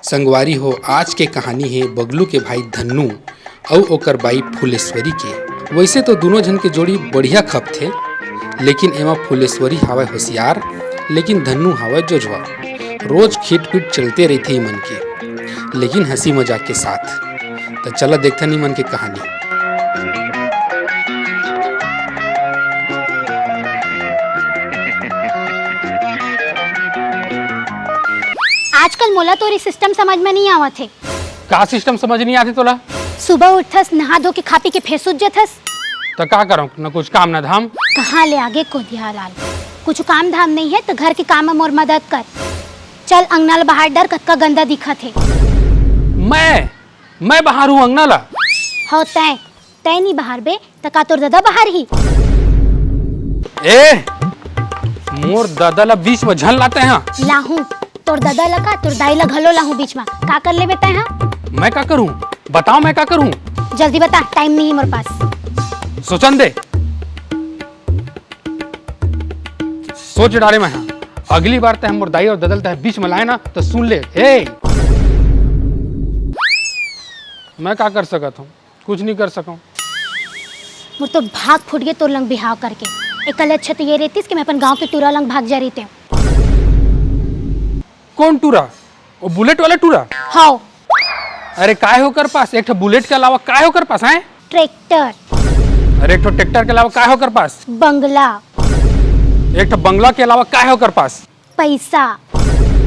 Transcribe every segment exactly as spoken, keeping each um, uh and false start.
संगवारी हो, आज के कहानी हे बगलू के भाई धन्नू अउ ओकर बाई फुलेश्वरी के। वइसे तो दूनों झन के जोड़ी बढ़िया खपथे, लेकिन एमा फुलेश्वरी हावय होशियार, लेकिन धन्नू हावय जोजवा। रोज खिटपिट चलते रहिथे इमन के, लेकिन हंसी मजाक के साथ। त चला देखथन इमन के कहानी। आजकल मोला तोर सिस्टम समझ में नहीं आवत हे। का सिस्टम समझ नहीं आथे तोला? सुबह उठथस, नहा धो के, खा पी के फेर सुत जथस। त का करंव, न कुछ काम न धाम। कहाँ ले आगे कोदिया लाल, कुछ काम धाम नहीं हे त घर के काम में मोर मदद कर। चल अंगना ल बाहर डर, कतका गंदा दिखत हे। मैं मैं बहारूं अंगना ला? हव तैं, तैं नी बहारबे त का तोर ददा बहारही? ए, मोर ददा ला बीच में झन ला तैं हा। लाहूं, तोर ददा ला का, तोर दाई ला घलो लाहूं बीच में। का कर लेबे तैं हा? मैं का करूं? बताओ मैं का करूं? जल्दी बता, टाइम नहीं हे मोर पास। सोचन दे। सोच डारे मैं हा। अगली बार तैं मोर दाई अउ ददा ल तैं बीच में लाए ना, त सुन ले। ए! मैं का कर सकत हंव? कुछ नहीं कर सकंव। मोर तो भाग फूट गे तोर लंग बिहाव करके। एकर ले अच्छा तो ये रहितिस कि मैं अपन गांव के टूरा लंग भाग जा रहितेंव। कौन टूरा? वो बुलेट वाला टूरा? हव। अरे काय हे ओकर पास? एक ठो बुलेट के अलावा काय हे ओकर पास, हैं? ट्रैक्टर। अरे एक ठो ट्रैक्टर के अलावा काय हे ओकर पास? बंगला। एक ठो बंगला के अलावा काय हे ओकर पास? पैसा।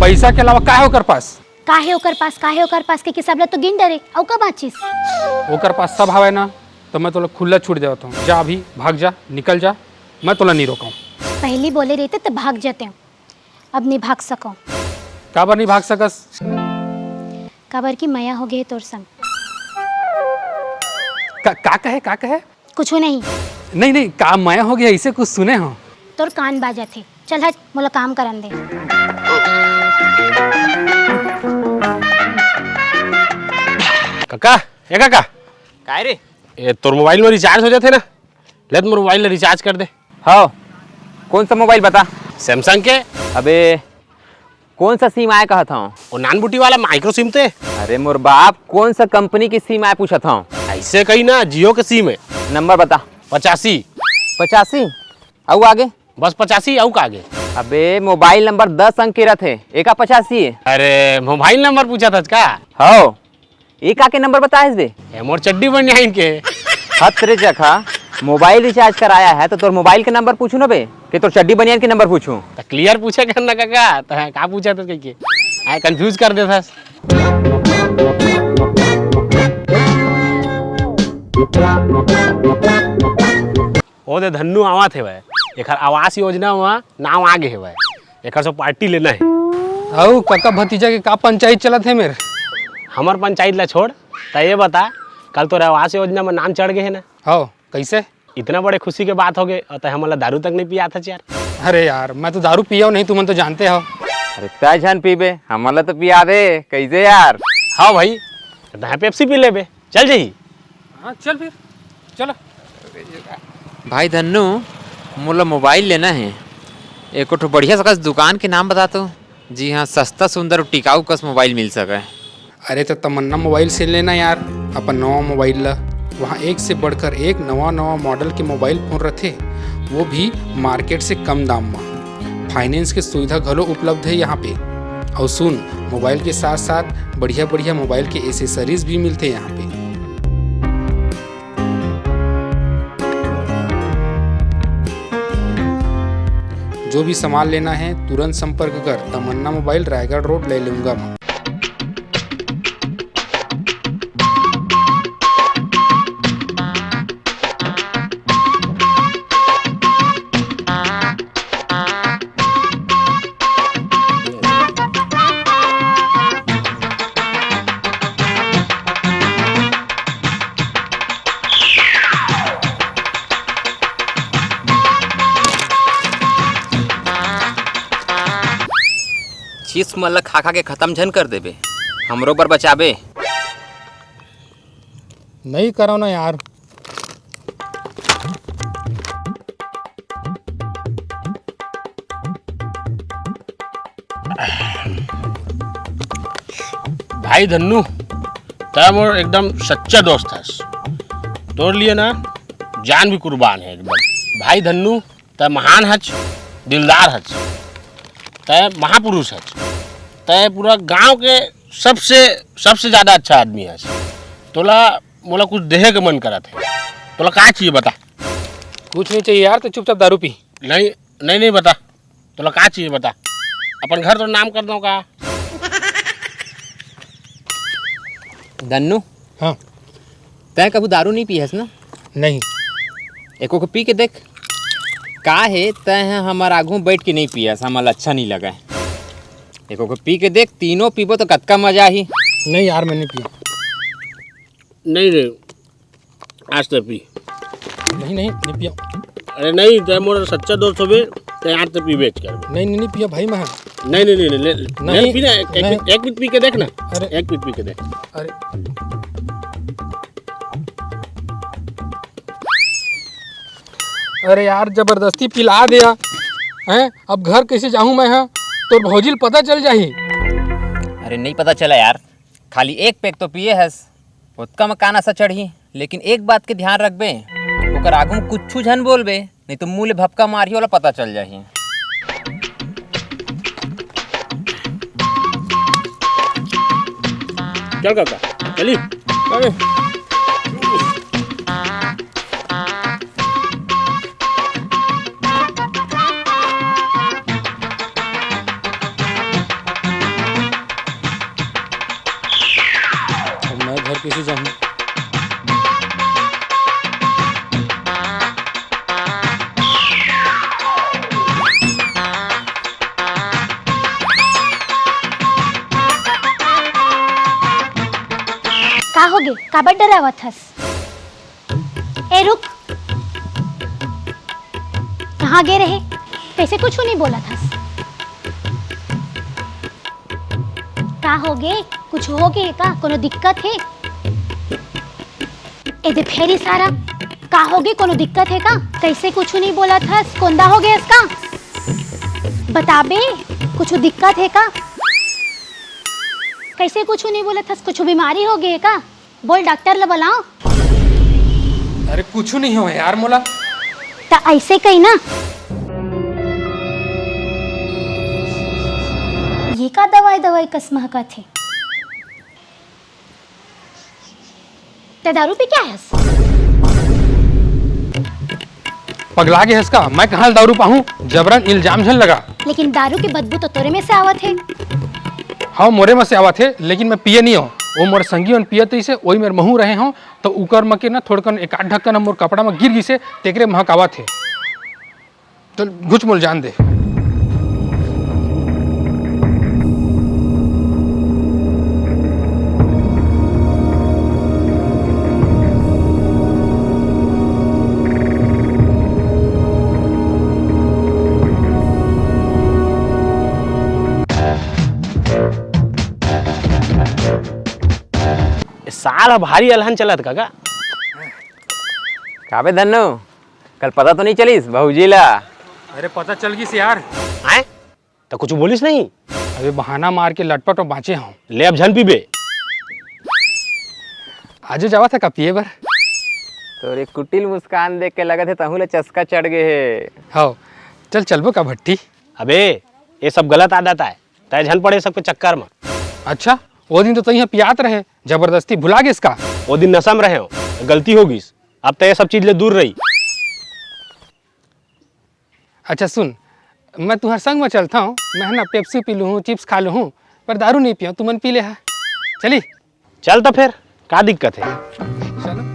पैसा के अलावा काय हे ओकर पास? का हे ओकर पास, का हे ओकर पास के, के सब ला तो गिन डरे, अउ का बाचिस? ओकर पास सब हवय ना, त मैं तोला खुल्ला छूट देवत हंव। जा अभी, भाग जा, निकल जा, मैं तोला नहीं रोकंव। पहिली बोले रहिते त भाग जातेंव, अब नहीं भाग सकंव। काबर नहीं भाग सकस? काबर कि मया हो गे तोर संग। का, का कहे, का कहे? कुछू नहीं। नहीं, नहीं, का मया हो गे, अइसे कुछ सुने हंव। तोर कान बाजत हे। चल हट, मोला काम करन दे। काका, ए काका। काय रे? ए, तोर मोबाइल में रिचार्ज हो जाथे ना? ले त मोर मोबाइल ला रिचार्ज कर दे। हव, कौन सा मोबाइल बता? सैमसंग के। अबे, कौन सा सिम आय कहत हंव? वो नान बूटी वाला माइक्रो सिम ते। अरे मोर बाप, कौन सा कंपनी के सिम आय पूछत हंव? अइसे कही ना, जियो के सिम हे। नंबर बता। पचासी। पचासी? अउ आगे? बस पचासी, अउ का आगे? अबे, मोबाइल नंबर दस अंक के रथे, एका पचासी हे। अरे, मोबाइल नंबर पूछत हस का? हव। ए का के नंबर बताएस बे? ए मोर चड्डी बनियाइन के। हत रे चखा, मोबाइल रिचार्ज कराया है त तोर मोबाइल के नंबर पूछूं ना बे, कि तोर चड्डी बनियाइन के नंबर पूछूं? त क्लियर पूछे कर ना काका, त का पूछत हस कहिके? आय कंफ्यूज कर देथस। ओ दे धन्नू आवत हेवय, एखर आवास योजना म नाम आ गे हेवय, एखर से पार्टी लेना हे। अउ कका भतीजा के का पंचायत चलत हे मेर? हमर पंचायत ला छोड़, त ये बता, कल तोर आवास योजना म नाम चढ़ गे हे ना? हव, कइसे? इतना बड़े खुशी के बात हो गे, अउ तैं हमन ला दारू तक नहीं पियात हस यार। अरे यार, मैं तो दारू पियव नहीं, तुमन तो जानते हव। अरे तैं झन पीबे, हमन ला तो पिया दे, कइसे यार? हव भाई, तैं पेप्सी पी लेबे। चल जही। हाँ, चल फिर, चलो। भाई धन्नू, मोला मोबाइल लेना हे। एको ठो बढ़िया सा कस दुकान के नाम बता तो। जी हाँ, सस्ता, सुंदर अउ टिकाऊ कस मोबाइल मिल सके। अरे तो तमन्ना मोबाइल से लेना यार, अपन नवा मोबाइल ला। वहाँ एक से बढ़कर एक नवा नवा मॉडल के मोबाइल फोन रथे, वो भी मार्केट से कम दाम मा। फाइनेंस के सुविधा घलो उपलब्ध हे यहाँ पे। अउ सुन, मोबाइल के साथ साथ बढ़िया बढ़िया मोबाइल के एसेसरीज भी मिलथे यहाँ पे। जो भी सामान लेना है, तुरंत संपर्क कर तमन्ना मोबाइल, रायगढ़ रोड, लैलूंगा मा। चिप्स मन ल खा खा के खतम झन कर देबे, हमरो बर बचाबे। नहीं करो ना यार। भाई धन्नू, तै मोर एकदम सच्चा दोस्त हस। तोर लिए ना जान भी कुर्बान है एकदम। भाई धन्नू, तै महान हच, दिलदार हच, तै महापुरुष हच, तै पूरा गांव के सबसे, सबसे ज्यादा अच्छा आदमी हच। तोला, मोला कुछ देहे के मन करत है। तोला का चाहिए बता? कुछ नहीं चाहिए यार, तो चुपचाप दारू पी। नहीं, नहीं, नहीं बता। तोला का चाहिए बता? अपन घर तो नाम कर दो का? दन्नू, हाँ। तैं कभू दारू नहीं पी हस ना? नहीं। एको के पी के देख। का हे, तैं ह हमर आगू बैठ के नहीं पियस, हमला अच्छा नहीं लगे। एको के पी के देख, तीनों पीबो तो कतका मजा आही। नहीं यार, मैं नहीं पिया। नहीं रे, आज तै पी। नहीं, नहीं, नहीं पिया। अरे नहीं, तै मोर सच्चा दोस्त होबे, तै आज तै पीबेच करबे। नहीं, नहीं, नहीं पिया भाई मैं। नहीं, नहीं, नहीं, नहीं, ले, ले नहीं, पी ना, एक, एक नहीं। मिनट, एक मिनट पी के देख ना। अरे। एक मिनट पी के देख। अरे। अरे यार, जबरदस्ती पिला दिया, हैं? अब घर कैसे जाहूँ मैं, हाँ? तोर भौजी ल पता चल जाही। अरे नहीं पता चला यार, खाली एक पेग तो पिए हस, ओतका म का नशा चढ़ही? लेकिन एक बात के ध्यान रखबे, ओकर आगू म कुछु झन बोलबे, नहीं तो मुंह ले भपका मारही, ओला पता चल जाही। चल काका, चली। अरे। अब मैं घर कैसे जाऊँ? का होगे? काबर डरावत हस? ए रुक, कहाँ गे रहे? कैसे कुछ नहीं बोलत हस? का होगे? कुछ होगे का? कोनो दिक्कत हे? ए दे फेर इशारा। का होगे? कोनो दिक्कत हे का? कैसे कुछ नहीं बोलत हस? कोंदा होगे हस का? बताबे, कुछ दिक्कत हे का? कैसे कुछ नहीं बोलत हस? कुछ बीमारी होगे हे का? बोल, डॉक्टर ल बलाओ। अरे कुछ नहीं हो यार मोला। त ऐसे कही ना। ये का दवाई दवाई कस महकत हे? त दारू पी के आयस? पगला गे हस का? मैं कहाँ ले दारू पाहूँ? जबरन इल्जाम झन लगा। लेकिन दारू के बदबू तो तोरे में से आवत हे। हाँ, मोरे में से आवत हे, लेकिन मैं पिए नहीं हूँ। वो मोर संगी मन पियत रहिसे, वही मेर महू रहे हूँ, तो उकर म के ना थोड़कन एक आध ढक्कन मोर कपड़ा में गिर गिसे, तेकरे महक आवत हे। चल, घुच मोल जान दे। साल ह भारी अलहन चलत का, का? काबे धन्नो, कल पता तो नहीं चलिस भौजी ला? अरे पता चल गिस यार। आय? त कुछ बोलिस नहीं? अबे बहाना मार के लटपट में बाँचे हूँ। ले अब झन पीबे। आजो जावत हे का पिए बर? तोरे कुटिल मुस्कान देख के लगत हे तहूँ ला चस्का चढ़ गे हे। हव, चल चलबो का भट्टी? अबे, ये सब गलत आदत आय, तै झन पड़े सबके चक्कर में। अच्छा, वो दिन तो तैं पियात रहे, जबरदस्ती भुला गेस का? वो दिन नशा में रहे हो, गलती हो गिस, अब तै ये सब चीज ले दूर रही। अच्छा सुन, मैं तुहर संग में चलता हूँ, मैं है ना पेप्सी पी लूँ, चिप्स खा लूँ, पर दारू नहीं पियो, तुमन पी ले हा। चली? चल तो फिर, का दिक्कत है? चलो।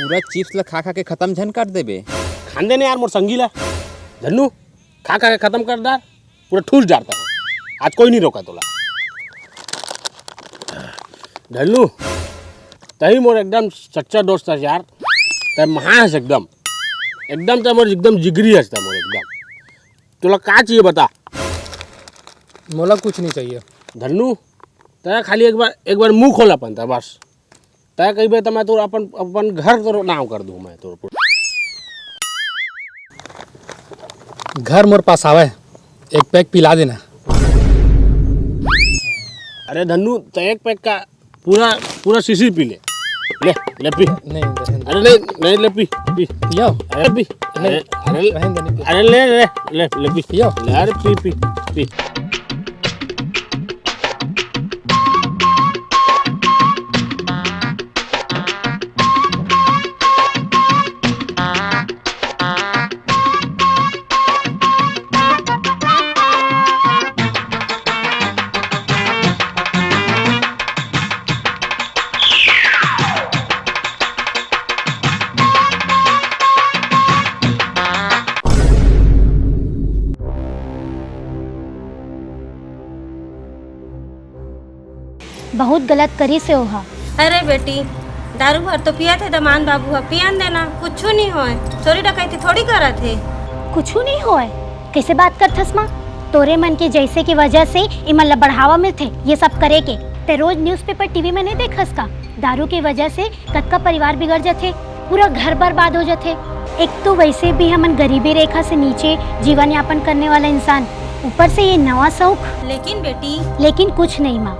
पूरा चिप्स ला खा खा के खत्म झन कर देबे। खान देने यार मोर संगी ला। धन्नू, खा खा के खत्म कर डार, पूरा ठूस डारता हूँ। आज कोई नहीं रोका तोला। धन्नू, तही मोर एकदम सच्चा दोस्त हस यार। तै महा हस एकदम, एकदम तै मोर एकदम जिगरी हस तै मोर एकदम। तोला का चाहिए बता। मोला कुछ नहीं चाहिए। धन्नू, तै खाली एक बार, एक बार मुंह खोल अपन तै बस। तै कहिबे त मैं तोर अपन, अपन घर तोर नाम कर दूं मैं तोर। घर मोर पास आवे, एक पैक पिला देना। अरे धन्नू, तै एक पैक का पूरा, पूरा शीशी पी ले। ले, ले पी। नहीं, रहने दे। अरे नहीं, नहीं, ले पी, पी। पियो। अरे पी। नहीं, अरे, अरे, रहने दे, नहीं पियो। अरे ले, ले, ले, ले पी। पियो। ले, अरे पी, पी, पी। बहुत गलत करिस हे ओहा। अरे बेटी, दारू भर तो पियत हे दमांद बाबू ह, पियन देना, कुछू नहीं होय। चोरी डकैती थोड़ी करत हे। कुछू नहीं होय, कैसे बात करथस माँ? तोरे मन के जैसे के वजह से इमन ला बढ़ावा मिलथे ये सब करे के। ते रोज न्यूज़पेपर, टीवी में नहीं देखस का? दारू के वजह से कतका परिवार बिगड़ जथे, पूरा घर बर्बाद हो जथे। एक तो वैसे भी हमन गरीबी रेखा से नीचे जीवन यापन करने वाला इंसान, ऊपर से ये नवा शौक। लेकिन बेटी। लेकिन कुछ नहीं माँ,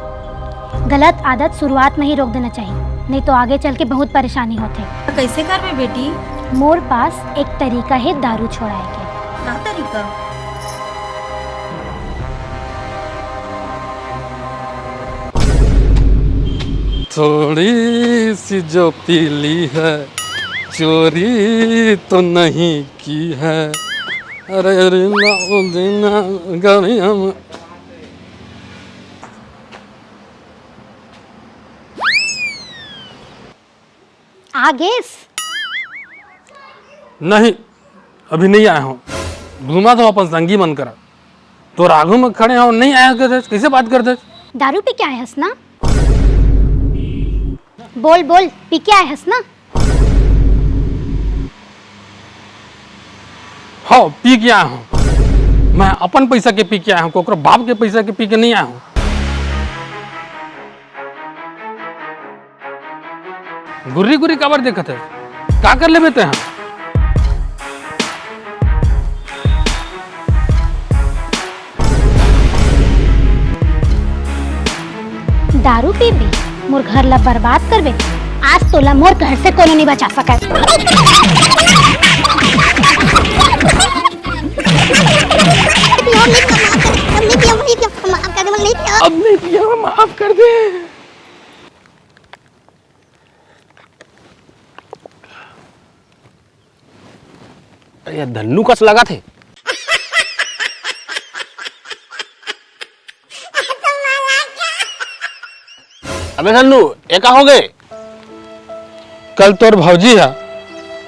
गलत आदत शुरुआत में ही रोक देना चाहिए, नहीं तो आगे चल के बहुत परेशानी होथे। कैसे करबे बेटी? मोर पास एक तरीका है दारू छोड़ाए के। का तरीका? थोड़ी सी जो पी ली है, चोरी तो नहीं की है। अरे, अरे, ना, वो दिन ना, गाड़ी हम आ गेस? नहीं, अभी नहीं आया हूँ। घूमा तो अपन संगी मन करा। तोर आगू में खड़े हो, नहीं आया कर दे, कैसे बात कर दे? दारू पी के आए हस ना? बोल, बोल, पी के आए हस ना? हाँ, पी के आया हूँ। मैं अपन पैसा के पी के आया हूँ, कोकरो बाप के पैसा के पी के नहीं आया हूँ। गुर्री गुर्री काबर देखत है? का कर लेबे ते हा? दारू पीबे, मोर घर ला बर्बाद करबे। आज तोला मोर घर से कोनो नहीं बचा सकय। अब नहीं पिया, माफ कर, अब नहीं पिया, वही पिया, माफ कर दे, मैं नहीं पिया। अब नहीं पिया, माफ कर दे। अरे, ये धन्नू कस लगत हे। अबे धन्नू, ये का हो गे? कल तोर भौजी हा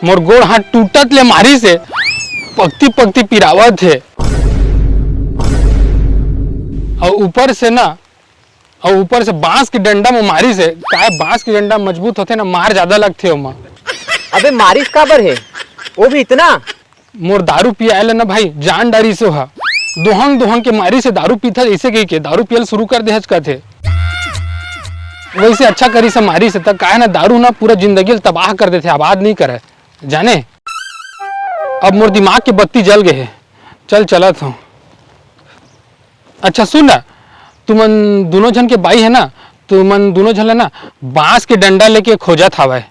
मोर गोड़ हाथ टूटत ले मारिस हे, पकती पकती पिरावत हे। अउ ऊपर से ना, अउ ऊपर से बांस के डंडा म मारिस हे। काय बांस के डंडा मजबूत होथे ना, मार जादा लगथे ओमा। अबे मारिस काबर हे, वो भी इतना? मोर दारू पियाए ले ना भाई, जान डारिस ओहा। दोहंग दोहंग के मारिस हे, दारू पीथस अइसे कहिके, दारू पियल शुरू कर देहच कथे। वैसे अच्छा करिस हे मारिस हे, त काय ना, दारू ना पूरा जिंदगी ल तबाह कर देथे, आबाद नहीं करे, जाने। अब मोर दिमाग के बत्ती जल गे हे, चल चलत हूँ। अच्छा सुन ना, तुमन दोनों झन के बाई हे ना, तुमन दोनों झन ला ना बांस के डंडा लेके खोजत हावय।